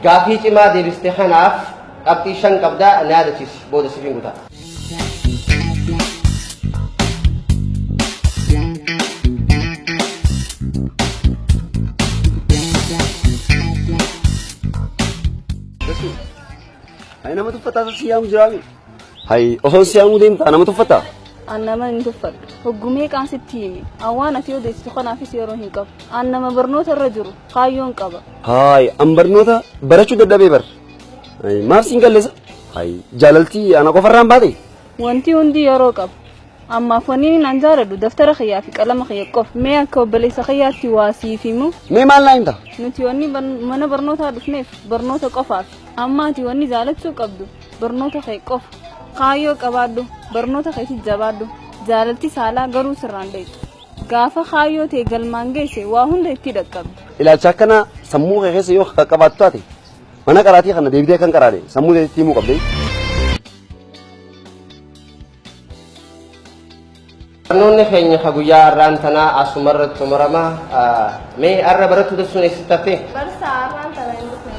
Gaafii cimaa deebiste kanaaf qabxii 5 qabda na yaadachiisi booda siifin guta. Hayi nama tuffataa si yaamu jiraami. Hayi osoo si yaamuu deemtaa nama tuffataa. An nama hin tuffadhu. Hoggu meeqaan sitti hime. An waan ati odeessitu kanaafis yeroo hin qabu. An nama barnoota irra jiru. Kaayyoon qaba. Hayi an barnoota barachuu dadhabee bar. Hayi maaf siin gallesa? Hayi jaalaltii ana qofarraan baate? Wanti hundi yeroo qaba. Ammaaf wanni inni an jaaladhu daftara kiyyaa fi qalama kiyya qofa. Mee akka obboleessa kiyyaatti waa siif himu. Mee maal naa himta? Nuti wanni mana barnootaa dhufneef barnoota qofaaf. Amma ati wanni jaalachuu qabdu barnoota kee qofa. Kaayyoo qabaadhu, barnoota keetti jabaadhu. Jaalalti saalaa garuu sirraan dheeyxu. Gaafa kaayyoo tee galmaan geesse waa hunda itti dhaqqabda. Ilaalcha akkanaa sammuu kee keessa yoo qabaattu taate mana qaraatii kana deebitee akkan qaraane sammuu keetti himuu qabda. Barnoonni keenya ka guyyaa har'aan tanaa asuma irratti xumurama. Mee har'a barattuu Dassuun eessatti hafe? Barsaa har'aan tana hin dhufne.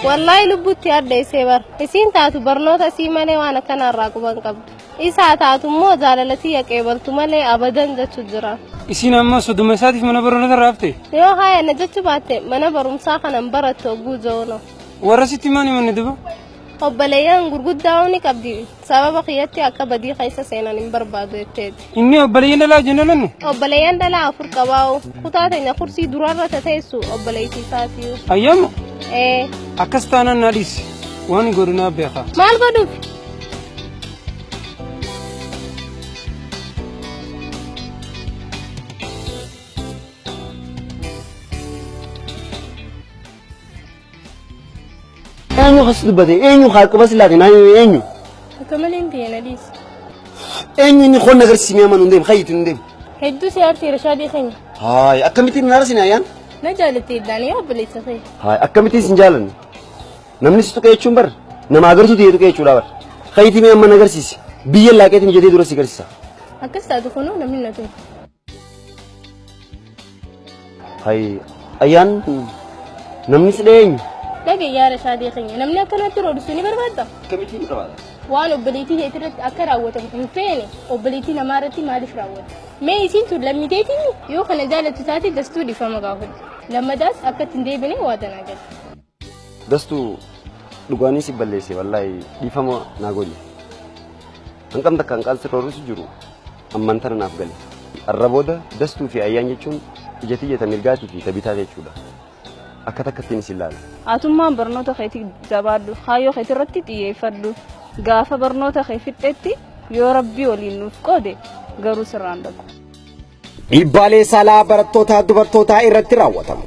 Wallaahi lubbutti addeessee bar. Isiin taatu barnoota isii malee waan akkana irraa quba hin qabdu. Isaa taatu immoo jaalala tiyya qeebaltu malee abadan jechu jira. Isiin amma soduma isaatiif mana barnoota irraa hafte? Yoo haaya na jechu baatte mana barumsaa kana hin barattu hogguu joona. Warra sitti maan himanne duba? Obboleeyyan gurguddaa ni qabdi. Sababa kiyyatti akka badii keessa seenan hin barbaadu jetteeti. Inni obboleeyyan dhalaa wajjin dhalanne? Obboleeyyan dhalaa 4 qabaa'u. Kutaa teenya kursii duraarra tateessu obboleettii isaatiyu. Ayyaama? Ee. Akkas taanaan naa dhiisi. Waan godhu naa beeka. Maal godhuuf? Eenyu kas dubbate? Eenyu haa quba si laate? Naa eenyu? Akka malee hin ta'e na dhiisi. Eenyu inni koon agarsiisi mee amma nun deem hayyitu nun deem. Hedduu si aartee Rashaadii keenya. Haay akkamittiin hin aarsine ayyaan? Na jaalattee iddaan yaa obboleessa kee. Haay akkamittiin sin jaalanne? Namni si tuqee jechuun bar nama agartuu ta'e tuqee jechuudha bar. Hayyitii mee amma na agarsiisi. Biyya laaqeetiin jedhee dura si agarsiisa. Akkas taatu kunoo namni na tuqe. Hay ayyaan namni si dha'e eenyu? Dhaga'i yaa Rashaadee keenya namni akkanatti roodhisu ni barbaadda? Akkamittiin barbaada? Waan obboleettii teetii irratti akka raawwatamu hin feene obboleettii namaa irratti maaliif raawwata? Mee isiin tun lammii teetiin yoo kana jaalattu taate dastuu dhiifama gaafadhu. Lammadaas akka itti hin deebine waadaa naa gali. Dastuu dhugaanii si balleesse wallaahi dhiifama naa godhi. Hanqam takka hanqaan sirra roorrisu jiru amman tana naaf gale. Arra booda Dastuu fi Ayyaan jechuun ija tiyya ta mirgaatii fi ta bitaa jechuudha. Akka takkattiin isin laala. Atummaan barnoota keetii jabaadhu. Kaayyoo keetii irratti xiyyeeffadhu. Gaafa barnoota kee fixxetti yoo Rabbii waliin nuuf qoode garuu sirraan dhaqu. Dhiibbaalee saalaa barattootaa dubartootaa irratti raawwatamu.